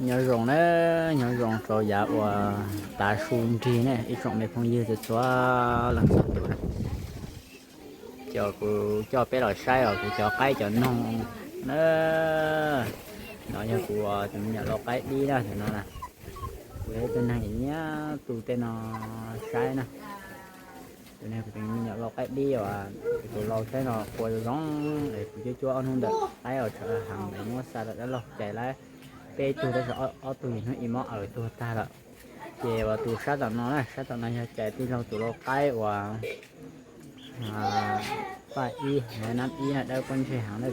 Nyob zoo na, nyob zoo rau yav uas tav su nrig na ib tsoom me phooj ywg txhua txhua leej txhua tus na. Ces kuv coj peb los saib os kuv cov qaib cov noog na. No yog kuv tus me nyuam lau qaib dib na, tus no na. Kuv yog ib tug neeg nyiam tu tej no saib na. Tus no kuv tus me nyuam lau qaib dib os, tus lau saib no qua zoo zoo es kuv cuab cuab ob hnub ntawm qaib os, tshav heev es muab xa lawm dab laug cais lawm. Peb tug tab sis ob tug ib hnub ib mob aws tuag tag lawm. Ces uas tus sab tom no na, sab tom no yog cais tij laug tus lau qaib uas Paj ib, Nab ib na, dawb pob ntseg heev na.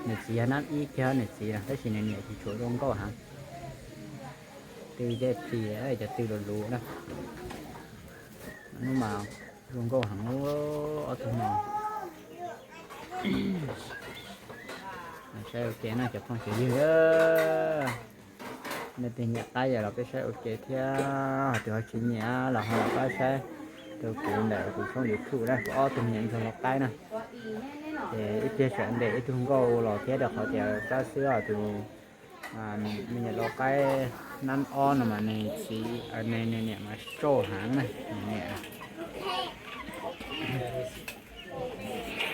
Nws txiv yog Nab ib kiag nws txiv na, tab sis nws niam tsis tshua zoo nkauj heev. Tw tej plis cov tw luv luv na. Hnub mas zoo nkauj heev ob tug no. Saib ua ke na cov phooj cov ywg. Nej tus nyiam qaib yam los peb saib ua ke thiab, ho tus ho tsis nyiam los ho los pab saib rau kuv ntawm kuv tshooj YouTube na, kuv ob tug me nyuam ntsuag lau qaib na. Ces ib pliag tsam ntes ib tug nkauj los thiab rau qhov tias kab xwb os tus me nyuam lau qaib nab ob no mas nws txiv, nws niam mas tsauj heev na, nws niam.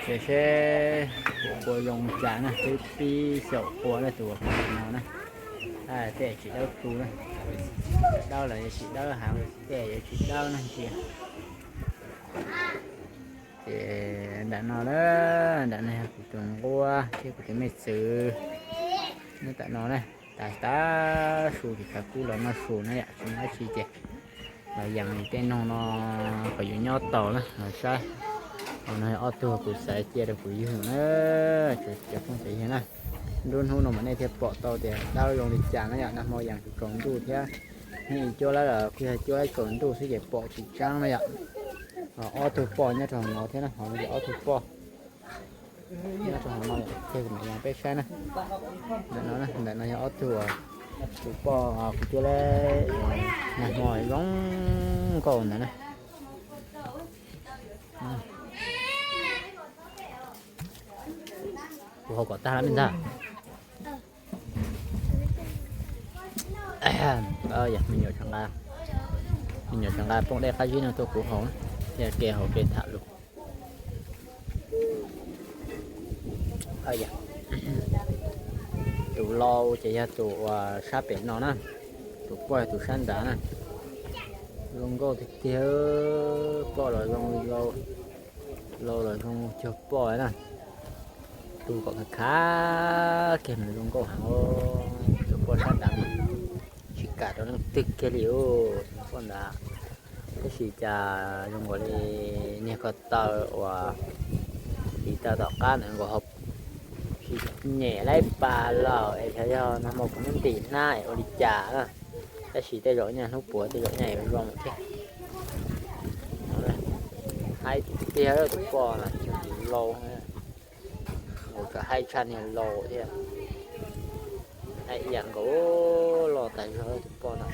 Ces seb kuv qua zoo cas na, twb pib xyaum qua na tus uas no na. Tej tsis dawb tu na, dawb los yuav tsis dawb heev, tej yuav tsis dawb na ntsia. Ces nram no na, nram no yog kuv tus nquab thiab kuv tus me txwv. Nyob tam no na, tas tas su ces tshav kub los noj su na yom, tsis muaj dab tsi ces los yees tej noog no kom yuav nyob tau na los saib. Hauv no yog ob tug kuv xaiv cia rau kuv yug na, cov phooj cov ywg na. Nruab hnub no mas nej thiaj pom tau tias dawb zoo li cas na yom, nag hmo yees tsis tsaus ntuj thiab. Hnub ib cuab lawm los kuj yog cuab tsaus ntuj xwb ces pom tsis tseeb na yom. Ob tug poj nyob rau hauv no thiab na, hauv no ces ob tug poj nyob rau hauv no, ces mam yees peb saib na. Ntawm no, ntawm no yog ob tug, tus poj kuv cuab lawm, nag hmo zoo nkauj ntawd na. Kuv hau kom tag lawm me ntag. Me nyuam, me nyuam tseem nqa poob dej qab zib no tuaj kuv haus, yog ke haus ke tham lus. Tus lau ces yog tus uas sab pem no na, tus poj yog tus sab nrad na. Zoo nkauj tiag tiag, poj los zoo, lau los zoo cuag poj na. Tu kom khav khav kiag nws zoo nkauj heev, tus poj sab nrad tsis kam rau leej twg kiag li tus poj nrad. Tab sis cas zoo nkaus li niag ko taw uas hliv taw tom qab ntawd nkaus hauv, tsis nyem laib pas lawm es xyov yog nag hmo kuv muab ntim hnab es ua li cas na. Tab sis tej zaum nyaj hnub puav tej zaum nyaj yuav zoo thiab. Haib tiag tus poj no, tus lau, nkaus tseem haib tshaj niag lau thiab. Haib ib yam nkaus, loj tas zog tus poj no.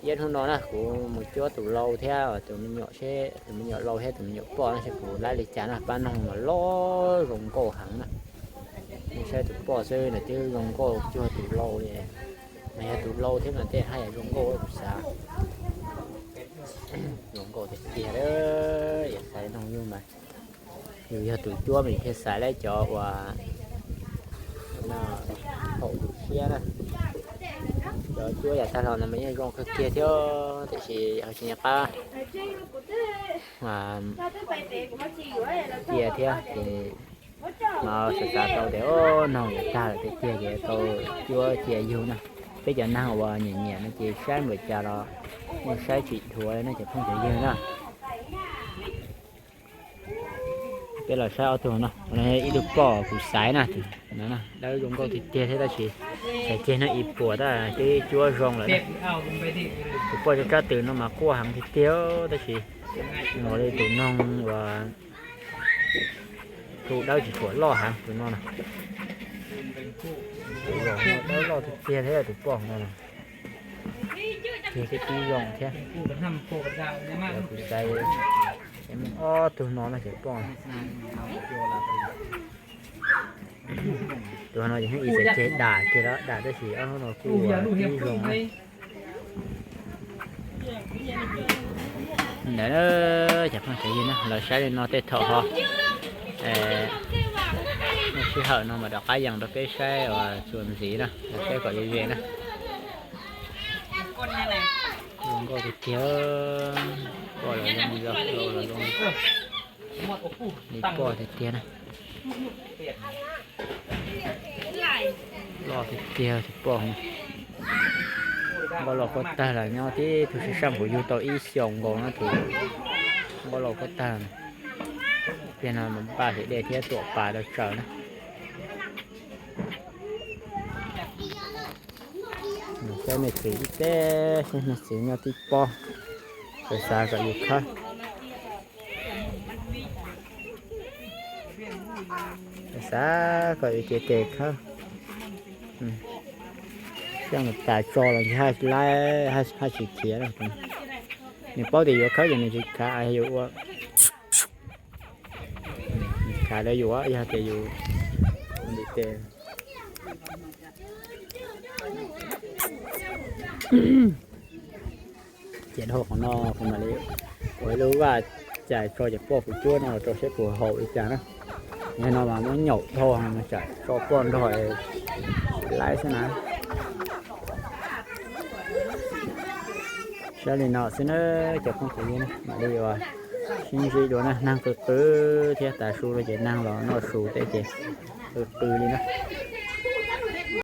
Ib hnub no na kuv mus cuab tus lau thiab tus me nyuam seb, tus me nyuam lau thiab tus me nyuam poj no seb kuv laib li cas na, pab noog mas loj zoo nkauj heev na. Saib tus poj xwb nws twb zoo nkauj cuag tus lau li, mas yog tus lau thiab mas tej haj yam zoo nkauj kuv xav. Zoo nkauj tiag tiag, yog xaiv noog yug mas yus yog tus cuab mas yus thiaj xaiv laib cov uas haum yus siab na. Cov cuab yav tag los no mas yeej zoo kawg kiag thiab, tiam sis ho tsis nco qab cia thiab ces mas xav xav tau tias noog yuav tag lawm tiag tiag ces tau cuab cia yug na. Peb cov neeg uas nyiam nyiam no ces saib npaum cas los yeej saib tsis dhuav no cov phooj cov ywg na. Peb los saib ob tug no, ib tug poj kuv xaiv na, dawb zoo nkauj tiag tiag thiab tab sis txhais ceg no ib puas tab twb cuab zoo lawm na. Tus poj tsab twm no mas quaj heev tiag tiag tab sis ua li tus noog uas tus dawb tsis tshua loj heev tus no na. Tus zaum no dawb loj tiag tiag thiab tus poj no na. Tiag twb zoo thiab. Kuv xaiv ob tug no na cov poj. Tus no ces ib txhais ceg dam kiag los dam tab sis ob lub no kuj tib zoo na. Ntawd cov phooj ywg na, los saib li no tej thaum ho muaj sij hawm no mas rov qab yees rau peb saib uas txuas ntxiv na, los saib kom ze ze na. Zoo nkauj tiag tiag, poj los zoo, yau los zoo, li poj tiag tiag na. Loj tiag tiag tus poj. Nqaj loj qhuav tag lawm, nyob tib tug sib sab kuv yug tau ib xyoos nkaus no tus nqaj loj qhuav tag. Tiag no npaj hliv dej thiab tuam pas rau tsaws na. Saib nej txiv ib teb, saib nej txiv nyob tib pob, xav xav kom yus khawb, xav xav kom yus cev tes khawb. Xyov nws tas tso los ntshe haj laib haj tsis khiav. Nws paub tias yuav khawb ces nws tsis khav, yus ua, nws khav lawv yus, yog tias yus ntim tes. Ces dhau qhov no kuv mam li ua ib lub vaj cais tso cov poj kuv cuab no los rau seb puas haum li cas na. Yog no mas muab nyaum dhau mas tsam tso poj nrog laib xwb na. Saib li no xwb na cov phooj ywg, mam li ua sib ntsib dua na. Neeg qw qw thiab, tav su rau ces neeg los noj su tej ces qw qw li na.